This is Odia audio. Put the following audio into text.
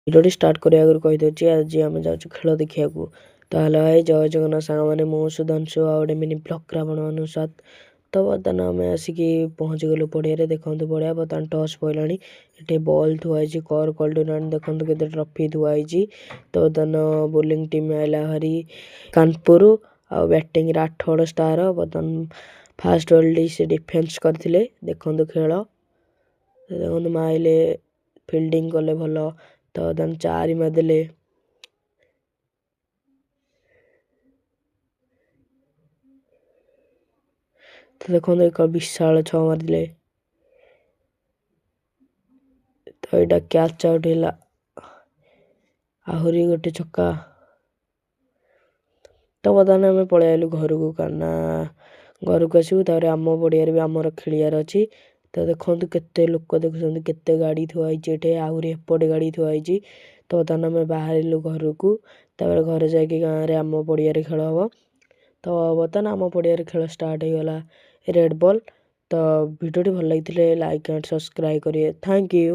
ଭିଡ଼ିଓଟି ଷ୍ଟାର୍ଟ କରିବା ଆଗରୁ କହିଦେଉଛି, ଆଜି ଆମେ ଯାଉଛୁ ଖେଳ ଦେଖିବାକୁ। ତାହେଲେ ଭାଇ, ଜୟ ଜଗନ୍ନାଥ ସାଙ୍ଗମାନେ, ମୁଁ ସୁଧାଂଶୁ, ଆଉ ଗୋଟେ ମିନି ବ୍ଲଗ୍ରେ ଆପଣମାନଙ୍କୁ ସ୍ୱାଗତ। ତ ବର୍ତ୍ତମାନ ଆମେ ଆସିକି ପହଞ୍ଚିଗଲୁ ପଡ଼ିଆରେ। ଦେଖନ୍ତୁ ପଡ଼ିଆ, ବର୍ତ୍ତମାନ ଟସ୍ ପଡ଼ିଲାଣି। ଏଠି ବଲ୍ ଥୁଆ ହେଇଛି, କଲ୍ ଟୁର୍ଣ୍ଣାମେଣ୍ଟ। ଦେଖନ୍ତୁ କେତେ ଟ୍ରଫି ଥୁଆ ହେଇଛି। ତ ବର୍ତ୍ତମାନ ବୋଲିଂ ଟିମ୍ ଆଇଲା ଭାରି କାନପୁର, ଆଉ ବ୍ୟାଟିଂରେ ଆଠଗଡ଼ ଷ୍ଟାର। ବର୍ତ୍ତମାନ ଫାଷ୍ଟ ବଲ୍ଟି ସେ ଡିଫେନ୍ସ କରିଥିଲେ। ଦେଖନ୍ତୁ ଖେଳ, ଦେଖନ୍ତୁ ମାଇଲେ, ଫିଲ୍ଡିଂ କଲେ ଭଲ। ତ ବର୍ତ୍ତମାନ 4 ମାରିଦେଲେ। ତ ଦେଖନ୍ତୁ ଏକ ବିଶାଳ 6 ମାରିଦେଲେ। ତ ଏଇଟା କ୍ୟାଚ୍ ଆଉଟ୍ ହେଲା, ଆହୁରି ଗୋଟେ ଛକା। ତ ବର୍ତ୍ତମାନ ଆମେ ପଳେଇ ଆଇଲୁ ଘରକୁ, କାରଣ ଘରକୁ ଆସିବୁ, ତାପରେ ଆମ ପଡ଼ିଆରେ ବି ଆମର ଖେଳିବାର ଅଛି। ତ ଦେଖନ୍ତୁ କେତେ ଲୋକ ଦେଖୁଛନ୍ତି, କେତେ ଗାଡ଼ି ଥୁଆ ହେଇଛି ଏଠି, ଆହୁରି ଏପଟେ ଗାଡ଼ି ଥୁଆ ହେଇଛି। ତ ବର୍ତ୍ତମାନ ଆମେ ବାହାରିଲୁ ଘରକୁ, ତାପରେ ଘରେ ଯାଇକି ଗାଁରେ ଆମ ପଡ଼ିଆରେ ଖେଳ ହେବ। ତ ବର୍ତ୍ତମାନ ଆମ ପଡ଼ିଆରେ ଖେଳ ଷ୍ଟାର୍ଟ ହେଇଗଲା, ରେଡ଼୍ ବଲ୍। ତ ଭିଡ଼ିଓଟି ଭଲ ଲାଗିଥିଲେ ଲାଇକ୍ ଆଣ୍ଡ ସବସ୍କ୍ରାଇବ୍ କରିବେ। Thank you.